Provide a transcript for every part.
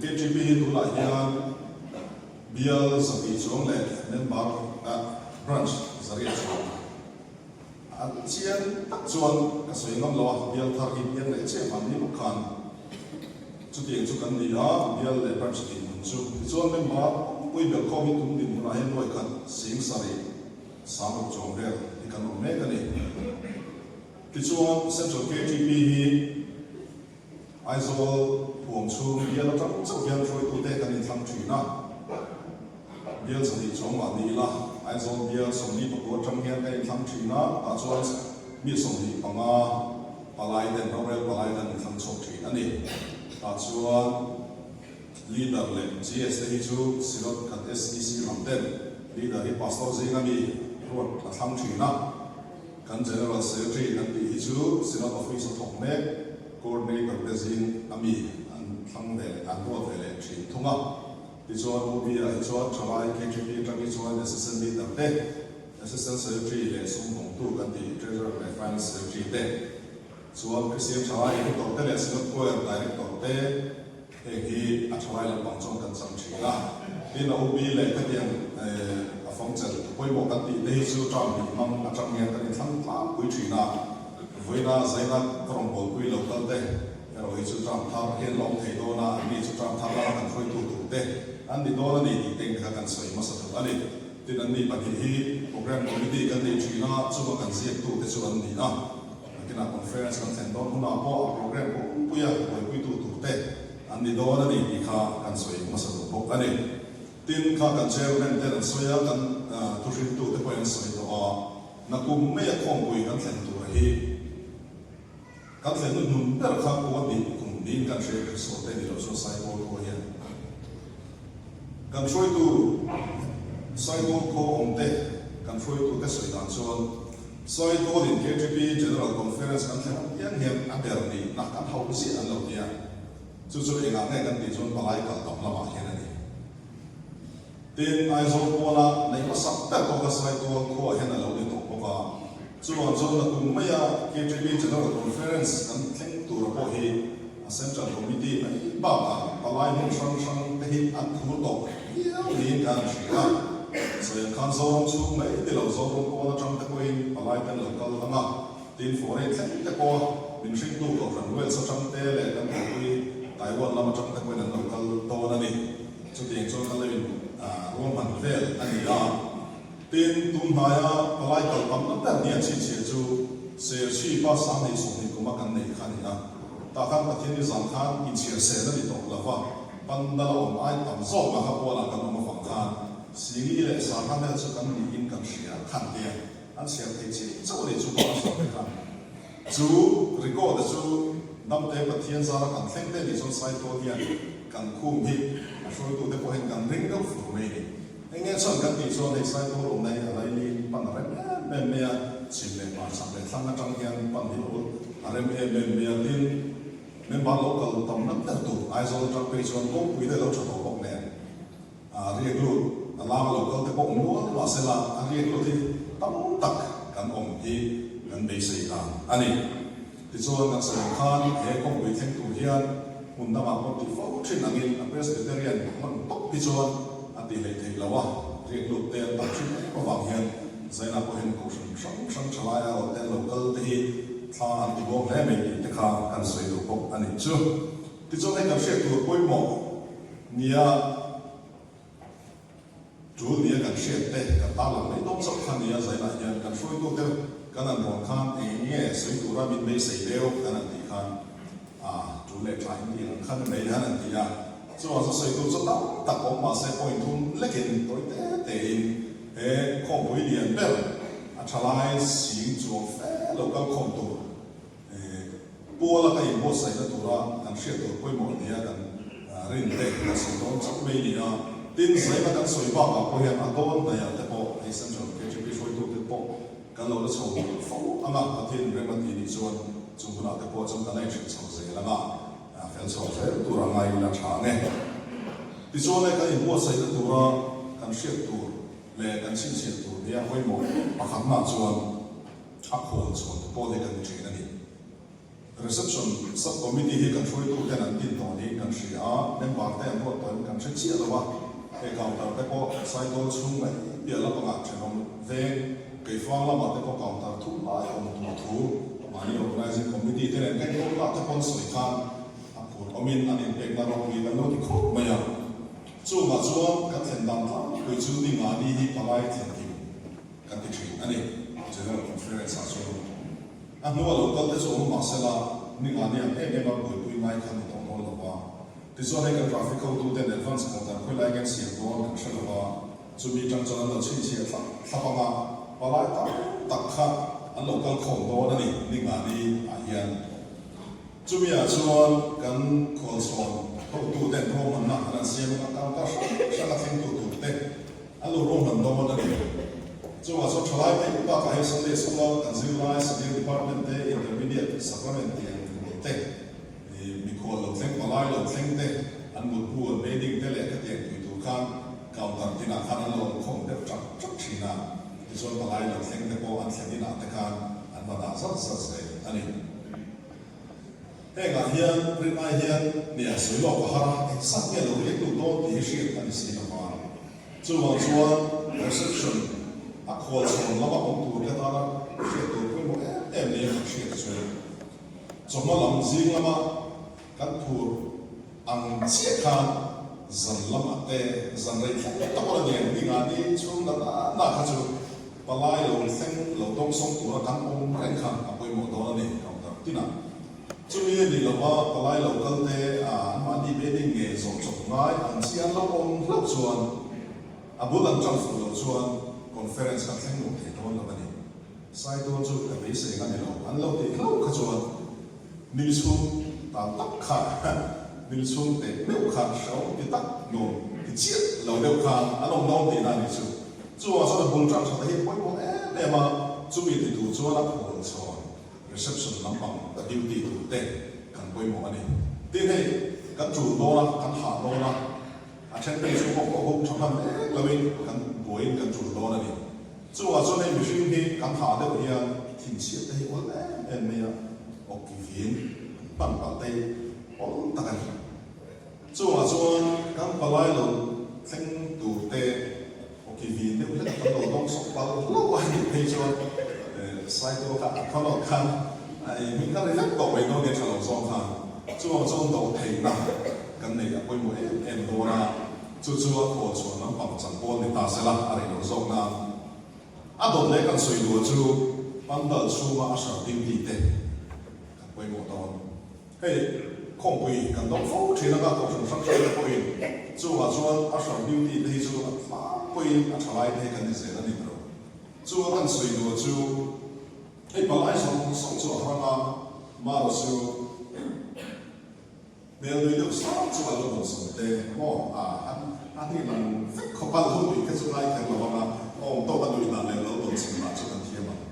KTP hi tunah hian bial 200 chuang leh member branch 800 chuang a chiang tak chuan ka sawi ngam lo a, bial thar hi piang leh chiah mahni bawk khan chutiang chu kan ni a, bial leh branch dinhmun chu. Tichuan member pui ber khawm hi tum dinhmunah hian nuai khat 70,000 chuang vel hi kan awm mek a ni. Tichuan Central KTP hi Aizawl huam chhung bial atang chauh hian hruaitute kan inthlang thin a, bial 200 chuang mah ni ila Aizawl bial 29 atang hian kan inthlang thin a, tah chuan mi 25 palai ten rorel palai kan inthlang chhuak thin a ni. Tah chuan Leader leh GS te hi chu Synod kan SEC lam ten Leader hi Pastor zinga mi ruat a thlang thin a. Kan General Secretary kan tih hi chu Synod Office a thawk mek Coordinator te zing a mi an thlang ve leh an ruat ve leh thin thung a. Tichuan OB ah hi chuan Thalai KTP atang hi chuan Assistant Leader te, Assistant Secretary leh sum hawngtu kan tih Treasurer leh Finance Secretary te, chuan Christian Thalai Editor te leh Synod Choir Director te, Heng hi a thalai lampang chuan kan chang thin a, tin a OB leh khatiang a fangchel pawimawh kan tih te hi chu term hnih hmang atang hian kan inthlang tlangpui thin a, vawiina zaina ka rawn bawlpui lo kal te erawh hi chu term thar hian la awm thei dawn a, anni chu term thar lama kan hruaitu tur te an ni dawn a ni tih teng te kha kan sawi hmasa duh a ni. Tin anni pahnih hi Programme Committee kan nei thin a, chunga kan ziaktu te chu an ni a. Nakinah conference kan thlen dawn hunah pawh a programme pumpuia buaipuitu turte an ni dawn a ni tih kha kan sawi hmasa duh bawk a ni. Tin, kha kan chairman ten an sawi a, kan thuhrintute pawhin an sawi tawh a, nakum maia khawmpui kan thlen tur hi kan thlen hnuhnun ber kha kum a hnih kum niin kan hre ber saw te ni lo chuan Saipawl khua hian kan hruaitu Saipawl khaw awmte kan hruaitute sawi dan chuan Sawi tualin KTP General Conference kan thlen apiang hian a ber nihna kan hauh ziah an lo nia. Chu chu engah nge kan tih chuan palai kal tam lamah hian a ni. Tin, Aizawl pawna neih hmasak ber pawh kha Saitual khuaah hian a lo ni tawh bawk a. Chuvang chuan nakum maia KTP General Conference kan thleng tura pawh hi a Central Committee mai bakah palai hmun hrang hrang te hi an phur tawh viau niin kan han hria a. Sawiah khan Zoram chhung mai ni lo Zoram pawn atang te pawhin palai te an lo kal ang a, tin foreign thleng te pawha min hringtu Kohhran Wales atang te leh kan thawhpui Taiwan lam atang te pawhin an lo kal dawn a ni. Chutiang chuan kan lo in ruahman vel a ni a. Tin, tun hnaia palai kal tamna ber nia chhinchhiah chu Serchhipa 2020 kuma kan neih kha a ni a. Tah khan Pathian ni zan khan inchhiar sel a ni tawh lo va, pandal a awm ai tam zawk a kha pualah kan awm avang khan Sili leh Sangha vel chu kan niin kan hria khan tia an chhiar thei chi chauh a ni chu pawh a sawi khan. Chu record-a chu Damte Pathian zara kan thleng te nih chuan Saitual hian kan khum hi a hruaitute pawh hian kan ring deuh fur mai a ni. Eng nge chuan kan tih chuan hei Saitual awmna hi a laili pan a rem em em mai a, chhim leh hmar chhak leh thlang atang hian pan hi awl a rem em em mai a, tin member lo kal tamna ber tur Aizawl atang phei chuan kawngpui te lo tha tawh bawk nen a riak lut a lama lo kal te pawh awm nual mahsela a riak lut hi tam tak kan awm hi kan beisei dan a ni. Tichuan kan sawi ang khan he kawngpui thleng tur hian hmun dangah pawh tih fo thin angin a Presbyterian hman tawp hi chuan a ti hleih theih lo a, riak lut te an tam thin em avang hian Zaina pawh hian kohhran hrang hrang tha laia rawh te an lo kal te hi thla an ti bawk hle mai tih te kha kan sawi duh bawk a nih chu. Tichuan hei kan hriat tur pawimawh nia. Tul nia kan hriat te kan tarlang mai dawn chauh kha nia zainah hian kan hruaitute kan han rawn khan eng nge sawi tura min beisei deuh kan han tih khan ah tul leh tha in tih ang kha ni mai han han ti a. Chuvang chu sawi tur chu tam tak awm mahse point thum lekin tawi te tein he khawmpui lian ber a thalai sing chuang fe lo kal khawm tur Puala ka inbuatsaihna tura kan hriat tur pawimawh nia kan rin te kan sawi dawn chauh mai ni a. Tin, zaina kan sawi bakah pawh hian a dawn hnaihah te pawh hei Central KTP hruaitute pawh kan lo la chho fo ang a, Pathian rem a tih nih chuan chung hunah te pawh chuan kan la inhrilh chho zel ang a, fel chho zel tur a ngai ila tha ang e. Tichuan hei kan inbuatsaihna tura kan hriat tur leh kan chhinchhiah tur nia pawimawh pakhatnaah chuan, A khawl chhuah te pawh hi kan ni thin a ni. Reception Sub-Committee hi kan hruaitu ten an din tawh niin kan hria a, member te an ruat tawhin kan hre chiah lo a, hei counter te pawh Saitual chhung mai piah lampangah thenawm veng Keifang lamah te pawh counter thum lai a awm tur thu mahni Organizing Committee te nen kan inawmna te pawn sawi khan a phur awmin an inpekna ropui kan lo ti khawp mai a. Chungah chuan kan thlen dan tlangpui chu ni nga ni hi palai thlen kim kan ti thin a ni, General Conference ah chuan. A hnua lo kal te chu awm mah sela, ni nga ni ang em em a buaipui ngai kha ni tawh dawn lo va. Tichuan hei kan traffic hotu ten advance counter khawi lai kan siam dawn kan hre lo va, chumi tang chuan an lo chhinchhiah thlap thlap ang a, palai tam tak kha an lo kal khawm dawn a ni, ni nga ni ah hian. Chumi ah chuan kan khualchhawn hotu ten ruahmanna an han siam ang a, counter hrang hrang a thlengtu tur te An lo ruahman dawn a ni. Chuvah chuan thalai te bakah hian Sunday School-a kan zirlai Senior Department te, Intermediate Sacrament tih ang rual te, mikhual lo thleng, palai lo thleng te, an mutbu, an bedding te leh khatiang pui tur khan counter tinah khan an lo awm khawm deuh chak chak thin a. Tichuan palai lo thleng te pawh an thlen inah te khan an va dah zat zat zel a ni. Hengah hian rin ai hian nia sawi lawk a har a, engzat nge lo riak lut dawn tih hi hriat a ni si lo va. Chuvang chuan reception a khual chhawn lama awm tur te tana hriat tur pawimawh em em nia kan hriat chu chawhma lam zing lama kan phur ang chiah khan zan lamah te zan rei thleng tak pawh a ni ang ni nga ni chhung na na kha chu palai lo thleng lo dawngsawng tura kan awm reng kha a pawimawh dawn a ni counter tinah. Chumi a nih lova palai lo kal te a anmahni bedding nge zawh chawp ngai ang chi an lo awm hlauh chuan a bul an ṭang fuh loh chuan conference kan thleng nuam thei dawn lo a ni. Saitual chu ka beisei nga ni lo an lo tih hlauh kha chuan nil chhung tan tak kha nil chhung teh meuh kha hrehawm ti tak nuam ti chiah lo deuh khan an awm dawn tihna a nih chu. Chuvang chuan a bul ṭang ṭha te hi pawimawh em em a, chumi ti tur chuan a phuan chhawn. Reception lampang a duty tur te kan pawimawh a ni. Tin hei, kan tul dawn a, kan hah dawn a, a then phei chu pawh pawh huk tha hman mek loin kan buaiin kan tul dawn a ni. Chuvah chuan hei mihring hi kan hah deuh hian thinchhiat te hi awl em em mai a, awki vin hman palh te hi awl tak a ni. Chungah chuan kan palai lo thleng tur te awki vin deuh hlek kan lo dawng sawk pal hlauh a nih phei chuan Saitual kha a khaw lawk khan a ei hming kha ri vek tawh mai dawn nge tha lo zawng khan chungah chuan do theihna kan neih a pawimawh em em dawn a, chu chu a khaw chhuan lampang chang pawl ni ta sela a rei lo zawk nan a dawt leh kan sawi duh chu pandal chhunga a hral duty te kan pawimawh dawn. Hei, khawmpui kan dawng fo thin anga kohhran hrang hrang te pawhin chungah chuan a hran duty te hi chu a tlangpuiin a tha lai te hi kan ni zel a ni tawh. Chunga kan sawi duh chu hei palai zawng zawng chu a hrang a, marawh chu hmel nui deuh sang chu a lo dawnsawm te maw a a hni lang vek khawp a lo nuih kha chu ngai kher lo vang a, awm tawk a nuih dan leh lo dawnsawm dan chu kan thiam ang.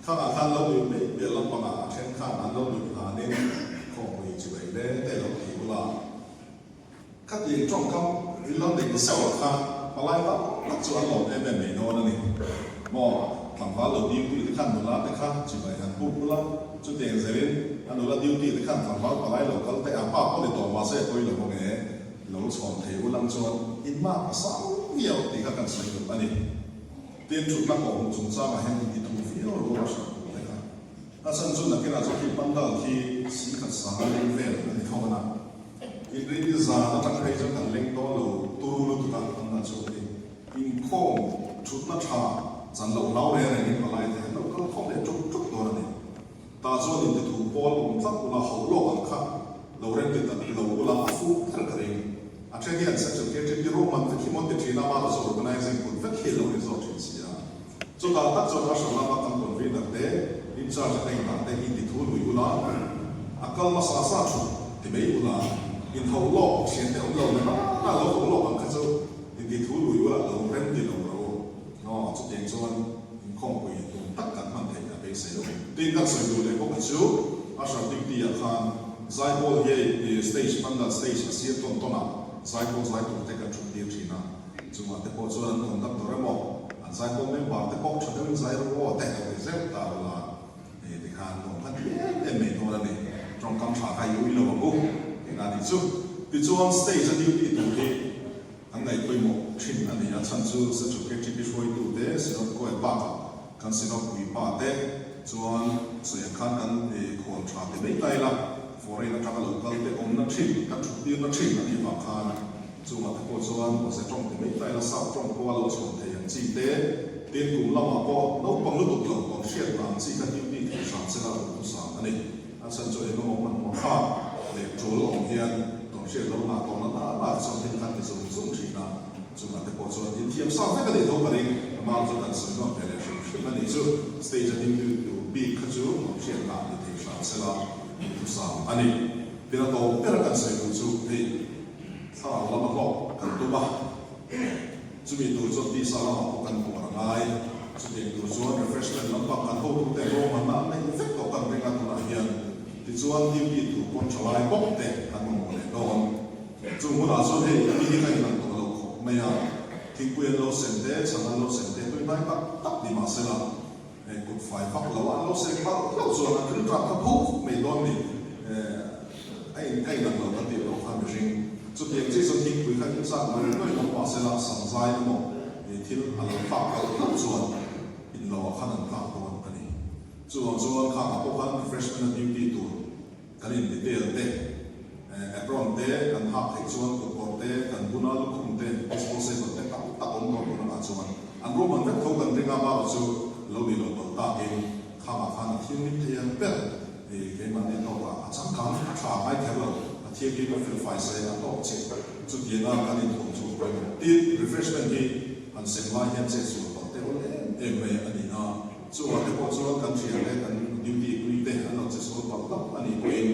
Thangah khan lo nuih mai piah lampangah a then khan an lo nuih hlanin khawmpui chi bai hle te lo ti ula. Khatiang tawngkam in lo nei zeuh ah khan palai tam tak chu an lawm em em mai dawn a ni. Maw tlangval lo duty te khan nula te kha chi bai han buk ula, chutiang zelin a nula duty te khan tlangval palai lo kal te a pa pawh ni tawh mahse a pawi lo bawk e, lo chhawn thei ulang chuan in mark a sang viau tih kha kan sawi duh a ni. Tin, thutna kawhhmuh chungchangah hian in ti thu viau ru a hrilh tur vek a. A chhan chu nakinah chu khi pandal khi singkhat sanga leng vel a ni tho a. Inrini zan atang phei chuan kan leng dawn lo turu lutuk a, pandal chu a ni. Inkhawm thutna tha chan loh hlau reng rengin palai te an lo kal khawm leh tuk tuk dawn a ni. Tah chuan in ti thu pawl awm tlat ula hauh lawk ang kha lo rem ti tak lo ula a fu kher ka ring. A then hian Central KTP ruahman vek hi maw ti thin a, mahse chu organising kut vek hi a lo ni zawk thin si a. Chutah tak chuan a hran lama kan convener te, in charge a engah te in ti thu lui ula, a kal hmasa sa thut ti mai ula, in hauh lawk thian te awm lo leh a lo hauh lawk ang kha chu in ti thu lui ula lo rem ti lo ro. Aw, chutiang chuan inkhawmpui tum tak kan hman theih a beisei lo. Tin, kan sawi duh leh bawk a chu, Usher duty ah khan zaipawl hi stage, pandal stage a sir tawn tawn ah zaipawl zai tur te kan thut tir thin a. Chungah te pawh chuan an conductor emaw, an zaipawl member te pawh tha deuhin zai ru aw te lo ti zeuh ta ula, hei tikhan nuam khan ti em em mai dawn a ni. Tawngkam tha kha i ui lo ang u tihna a nih chu. Tichuan stage a duty tur hi an ngaih pawimawh thin a ni. A chhan chu Central KTP hruaitute Synod Choir bakah kan Synod puipa te chuan sawi ang khan kan khawn tha ti mai ta ila, foreign atanga lo kal te awmna thin, kan thuttirna thin a nih vang khan Chungah te pawh chuan awze tawng ti mai ta ila sap tawng pawh a lo chhawn thei ang chi te, tin kum lamah pawh naupang lutuk lo tawn hriatna ang chi kha duty thei hram sela a duh thusam a ni. A chhan chu engemaw hmanhmawh thlak leh tul awm hian tawn hriat lo ngah tawhna na na te chuan thil khan ti zung zung thin a, chungah te pawh chuan inthiam sa vek a nih tho ka ring. Amah chu kan sawi nuam ve leh hrim hrim a nih chu stage a duty tur bik kha chu tawn hriatna ni thei hram sela duh thusam a ni. Tin a tawp ber a kan sawi duh chu hei. Thlarau lama hlawk kan tum a, chumi tur chuan tisa lamah pawh kan buar a ngai. Chutiang tur chuan refreshment lampang kan hotute ruahmanna an neih vek tawh kan ring a tunah hian. Tichuan duty tur pawn tha lai bawk te kan mamawh leh dawn. Chung hunah chuan hei mi hi ka inang tawh lo khawp mai a, thingpui an lo sem te, chhang an lo sem te tuihnai tak tak ni mahsela, Hei kut fai vak lo a, an lo seng palh hlauh chuan an rilṭam kha pho vuk mai dawn ni. A in ka inang lo ka tih loh kha mihring. Chutiang chi chuan thingpui kha in chak mai mai awm mah sela samzai emaw thil a lo tlak palh hlauh chuan in lo ah khan an tlak dawn a ni. Chuvang chuan khangah pawh khan refreshment a duty tur Kan in detail te, apron te kan hak theih chuan kutkawr te, kan buna lukhum te, disposable te tam tak awm tawh tun angah chuan an ruahman vek tho kan ring a, baba chu lo ni lo tawlh takin khangah khan a thianghlim thei ang ber i keimahni tawkah a changkang a tha ngai kher lo, a thianghlim a felfai sai a tawk chiah chutianga kan inthuam chu a pawimawh. Tin, refreshment hi han sem lai hian chet sual palh te awl em em mai a ni a. Chungah te pawh chuan kan thian te, kan duty pui te an lo che sual palh hlauh a nih pawhin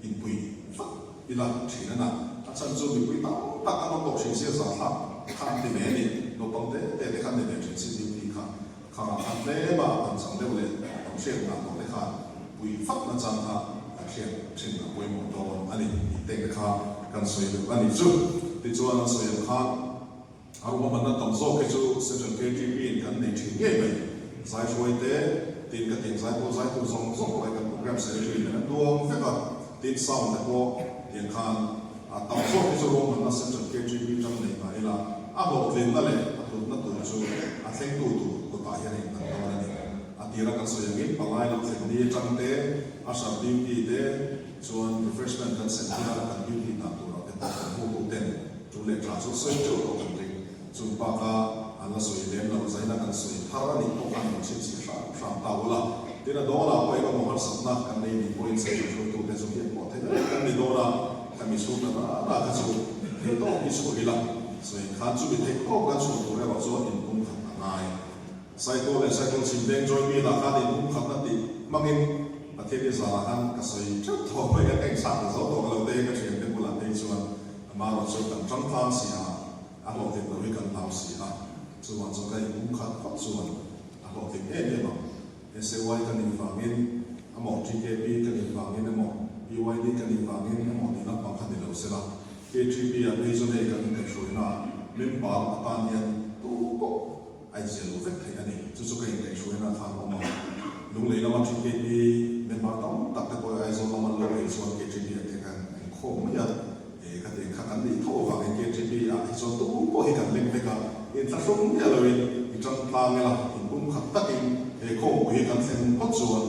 inpui vat ila thin a na. A chhan chu mipui tam tak an awm tawh thin sia zahthlak kha an ti ve a ni. Naupang te te te kha an ni ve thin si duty kha. Khangah khan tlem a an chang deuh leh an hriat ngah tawh te khan pui vat na chang kha an hriat thin a pawimawh dawn a ni tih te kha kan sawi deuh a nih chu. Tichuan an sawi ang khan. A ruahmanna tam zawk hi chu Central KTP in kan nei thin ngei mai. Zaihruai te, tin ka tiang zai pawh zaitu zawng zawng pawh hei kan program secretary nen an duang vek a, tin sound te pawh tiang khan a tam zawk hi chu ruahmanna Central KTP tang nei mah ila a hlawhtlinna leh a hlutna tur chu a thlengtu tur kutah hian a innghat dawn a ni. A tira kan sawi angin palai lo thlen ni atang te, usher duty te chuan refreshment kan sem huna kan duty dan turah te pawh kan hmutu ten Chu leh tha chu sawi teuh tawh kan ring. Chung baka an la sawi lem lo, zaina kan sawi thar a nih pawh khan lo chhinchhiah hram hram ta ula. Tin a dawnah pawh engemaw harsatna kan nei nih pawhin central hruaitute chu hian pawh theih vek kan ni dawn a, khami chhung na na na kha chu theih tawk hi chhuah ila. Sawi khan chumi theih tawk kan chhuah tur erawh chuan inpumkhat a ngai. Cycle leh cycle chhim veng join mi lah khan inpumkhatna tih hmangin Pathian i zanah khan ka sawi teuh tawh mai a, ka inchhak ta zo tawh lo te ka thiante bulah phei chuan Amaherawh chu kan tang tlang si a, a hlawhtling lo hi kan hlau si a, chuvang chuan ka inpumkhat phawt chuan a hlawhtling em em ang. SAY ka nih vangin emaw, TKP ka nih vangin emaw, PYD ka nih vangin emaw tih lampang kha ni lo sela, KTP ah phei chuan hei kan inkaihhruaina ah member atan hian tu pawh A inziah loh vek theih a ni. Chu chu ka inkaihhruaina kha an awm a. Lunglei lama TKP member tam tak te pawh Aizawl lama an lo phei chuan KTP ah te khan an inkhawm mai a. E khatiang kha kan nih tho avangin KTP ah hi chuan tu pawh hi kan leng vek a. Inthlahrung miah loin i tang tlang ila, inpumkhat takin he khawmpui hi kan thlen phawt chuan.